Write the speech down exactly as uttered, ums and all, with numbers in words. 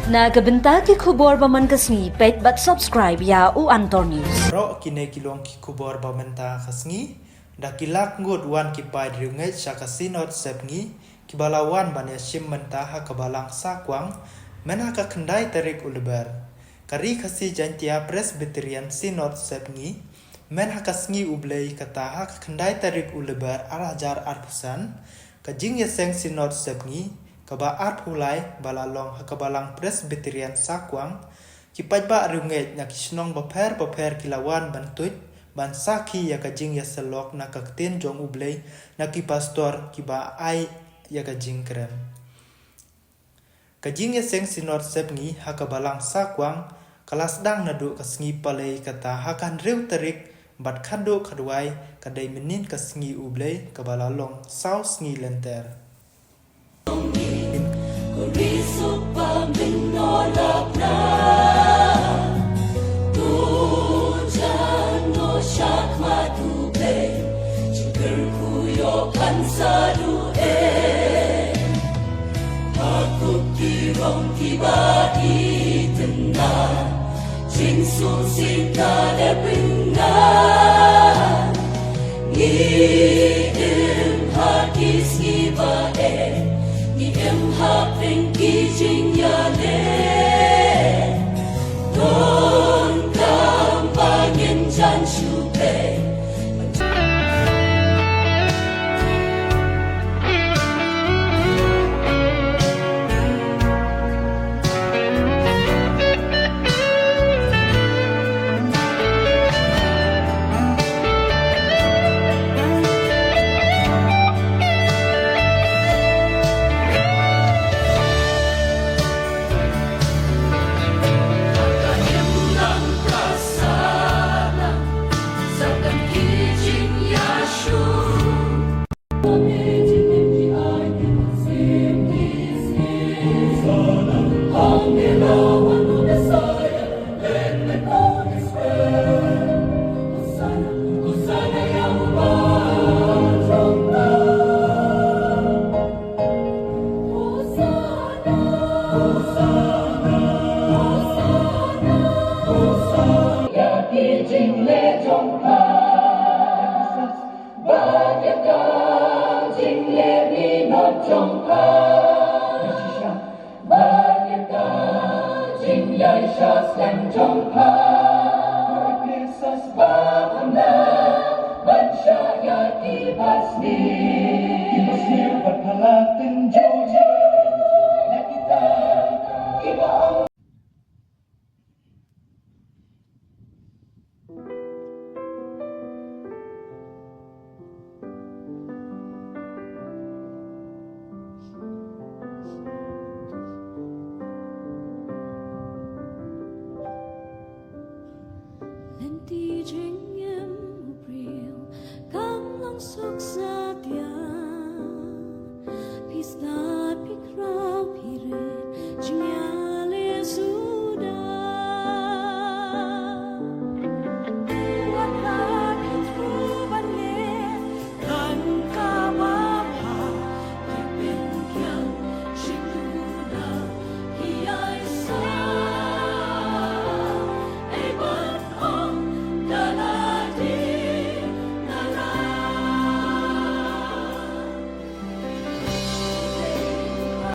Na ka bynta ki khubor ba man ka sngi, peit bad subscribe ïa U Antor News. Baroh kine ki long ki khubor ba mynta ka sngi. Da ki lak ngut wan ki paid riewngeit sha ka Synod Sepngi kiba la wan ban ïashim bynta ha ka Balang Sakwang, myn ha ka khyndai tarik u Lber. Ka Ri Khasi Jaiñtia Presbyterian Synod Sepngi, myn ha ka sngi U Blei, kata ha ka khyndai tarik u Lber ar hajar arphew san, ka jingïaseng Synod Sepngi kaba arphew lai ba la long ha ka Balang Presbyterian Sakwang. Ki paidbah riewngeit na ki shnong bapher bapher ki la wan ban tuid ban sakhi ïa ka jingïasyllok na ka ktien jong U Blei na ki pastor kiba ai ïa ka jingkren. Ka jingïaseng Synod Sepngi ha ka Balang Sakwang ka la sdang naduh ka sngi Palei, kata ha ka hynriew tarik, bad khatduh khatwai ka dei mynnin ka sngi U Blei kaba la long saw sngi lynter. Jingsu sing ka dei pyngan. Ngi im ha ki sngi ba eh. Ngi im ha pdeng ki jingïaleh. Donkam ba ngin jan shu peit.